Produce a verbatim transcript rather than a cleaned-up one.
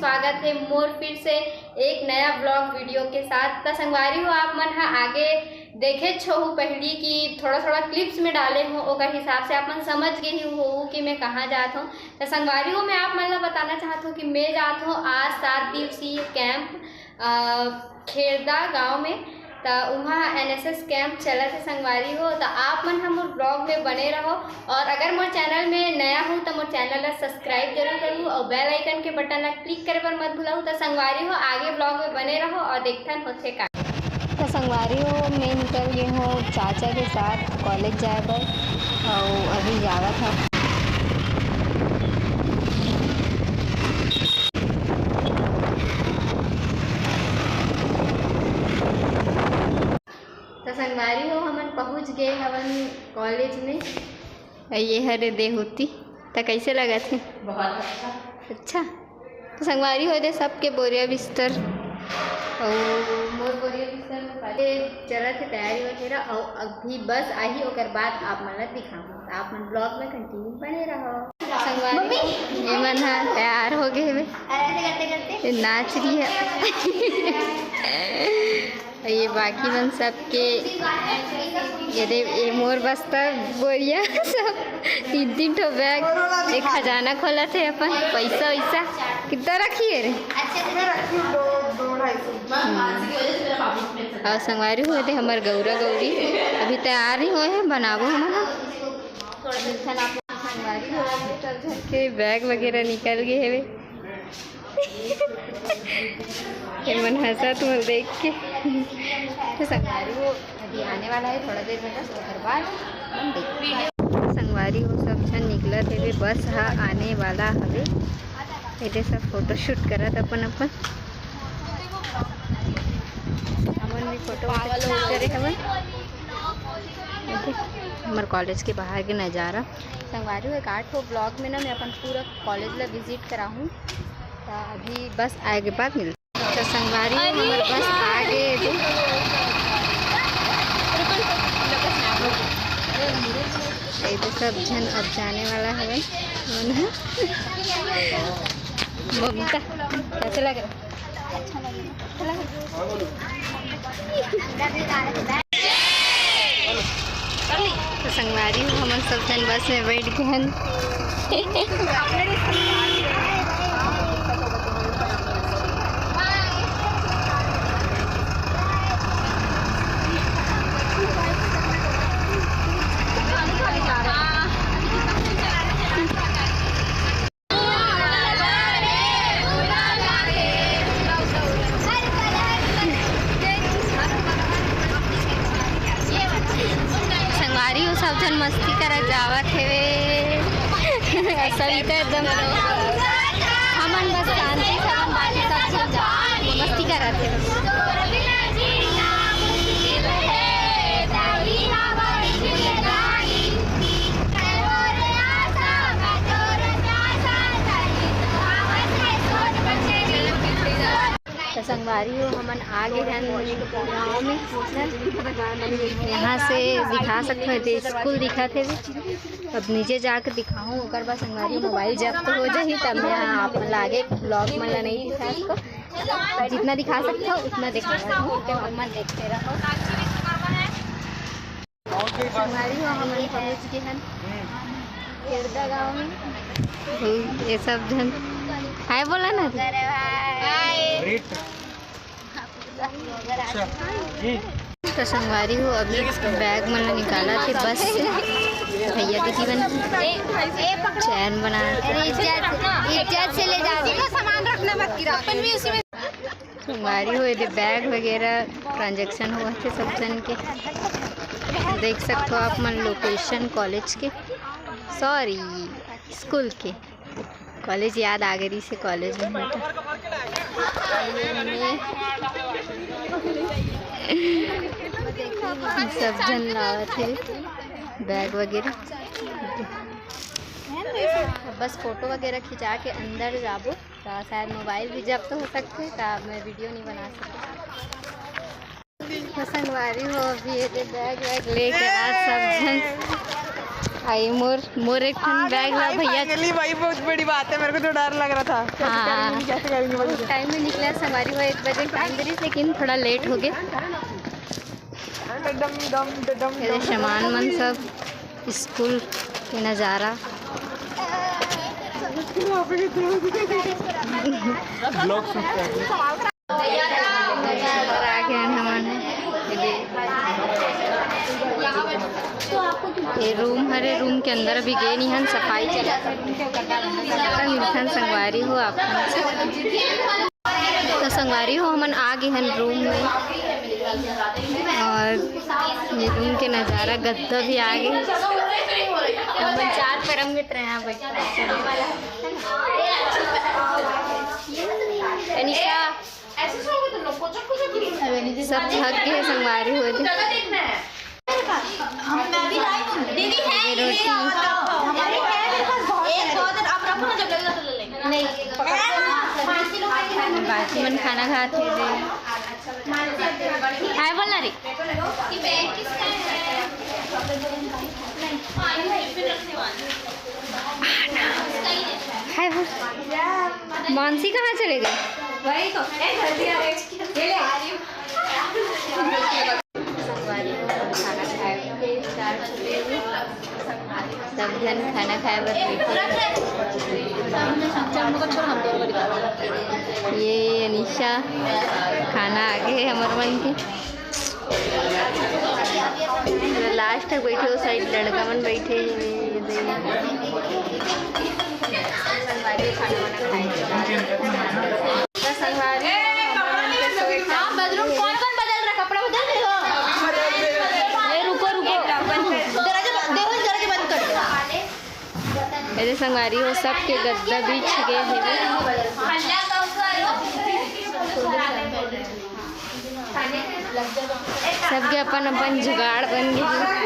स्वागत हे मोर फिर से एक नया vlog video के साथ। त संगवारी हो, आप मन ह आगे देखेच होहू पहिली कि थोड़ा-थोड़ा clips में डाले हों, ओकर हिसाब से आप मन समझ गे ही होहू कि मैं कहाँ जात हों। त संगवारी हो, मैं आप मन ला बताना चाहत हों कि मैं जात हों आज सात दिवसीय camp, अ, खेरदा गांव में। त उहाँ N S S camp चलत हे संगवारी हो। त आप मन ह मोर vlog में बने रहो, और अगर मोर channel में नया हो त मोर channel ला subscribe जरूर करू और bell icon के button ला click करे बर मत भुलाहू। त संगवारी हो, आगे vlog में बने रहो और देखथन होथे का। त संगवारी हो, मैं निकल गे हों चाचा के साथ college जाए बर, और अभी जावत हन। त संगवारी हो, हमन पहुँच गे हवन college में। अउ ये हरे देहूती, त कइसे लगत हे? बहुत अच्छा। अच्छा, त संगवारी हो दे सबके बोरिया बिस्तर, अउ मोर बोरिया बिस्तर में पहले चलत हे तैयारी वगैरह, अउ अभी बस आही, ओकर बाद आप मन ला दिखाहूँ। त आप मन vlog में continue बने रहो। संगवारी, ये मन ह तैयार हो गे हवे। अरे ऐसे करते करते ये नाच रही है। ये बाकी मन सबके, ये दे, ये मोर बस्ता बोरिया सब, तीन तीन ठो bag, एक खजाना खोलत हे अपन, पैसा वैसा कितना रखी है रे? मैं रखी हूँ दो, दो ढाई सौ। और संगवारी हो दे हमर गौरा गौरी अभी तैयार नहीं होए हैं, बनाबो हमन ह। संगवारी हो दे सब झन के bag वगैरह निकल गए हवे। ये मन हंसत मोर देख के। तो संगवारी हो अभी आने वाला है थोड़ा देर में, बस ओकर बाद हम देखते हैं। संगवारी हो सब झन निकलत हवे, बस ह आने वाला हवे। एदे सब photo shoot करत अपन अपन। हमन भी photo वोटो shoot करे हवन। एदे हमर college के बाहर के नजारा। संगवारी हो, एक आठ ठो vlog में ना मैं अपन पूरा college ला visit कराहूँ। त अभी बस आए के बाद मिलते। त संगवारी हो, हमर बस आ गे हे। ये तो सब झन अब जाने वाला हवे। ममता, कैसे लग रहा? अच्छा लग रहा। तो संगवारी हो, हमन सब झन बस में बैठ गे हन। संगवारी हो, सब झन मस्ती करत जावत हेवे। सविता एकदम, हमन बस शांति से, हमन बाकी सब झन जावत मस्ती करत हेवे। तो संगवारी हो, हमन आ गे हन गाँव में। यहाँ से दिखा सकथो, ये स्कूल दिखत हे। अब नीचे जाके दिखाहूँ, ओकर बाद संगवारी mobile जब्त हो जाही, तब मैं आप मन ला आगे vlog मन ला नहीं दिखा सकूँ। जितना दिखा सकथो उतना दिखा सकथो, मन देखते रहो। संगवारी हो, हमन पहुँच गे हन खेरदा गाँव में। ये सब झन हाय बोला ना। तो संगवारी हो, अभी bag मन ला निकालत हे, बस भैया दीदी मन chain बना। अरे इज्जत, इज्जत से ले जाओ। सामान रखना मत गिरा। अपन भी उसी में संगवारी हो, एदे bag वगैरह transaction होवत हे सब झन के। देख सकथो आप मन location college के, sorry, स्कूल के। College याद आ गे रहिसे, college में होता। सब झन लावत हे bag वगैरह। बस photo वगैरह खिंचा के अंदर जाबो। त शायद mobile भी जब्त हो सकथे, त मैं video नहीं बना सकती। तो संगवारी हो, अभी ये bag वैग लेके आज सब झन भाई मोर मोर एक ठन बैग ला भैया। फाइनली भाई, बहुत बड़ी बात है, मेरे को तो डर लग रहा था। हाँ। टाइम में निकला, संगवारी हो, एक बजे टाइम दे रहिस, लेकिन थोड़ा लेट हो गए। डम डम डम। ये सामान मन सब, स्कूल के नज़ारा। ब्लॉग शूट कर। आ गए हैं हमन। ये रूम हरे, रूम के अंदर अभी गए नहीं हन, सफाई चला। मिलथन संगवारी हो आप। तो संगवारी हो, हमन आ गए हन रूम में। और ये रूम के नज़ारा, गद्दा भी आ गए। हमन चार पैर में रहे हैं बैठे। अनिशा, सब थक गए संगवारी हो। बाकी मन खाना खात हे दे। हाय बोल ना रे। हाय बोल। मानसी कहाँ चले गए? वही तो। ए, जल्दी आ रहे। ये ले। संगवारी हो, खाना खाए बर चार झन। सब झन खाना खाए बर बैठे। ये अनिशा, खाना आ गए हमर मन के। लास्ट तक बैठे हो, साइड लड़का मन बैठे हैं। ये दे। संगवारी हो, खाना वाना खाए। तो संगवारी हो, हमर मन के सोए। हाँ, बदल रहे हो। ए, रुको, रुको। दरवाजा ब-, देखो, दरवाजा बंद कर दो। अरे संगवारी हो, सबके गद्दा बिछ गए हे। सबके अपन अपन जुगाड़ बन गए हे।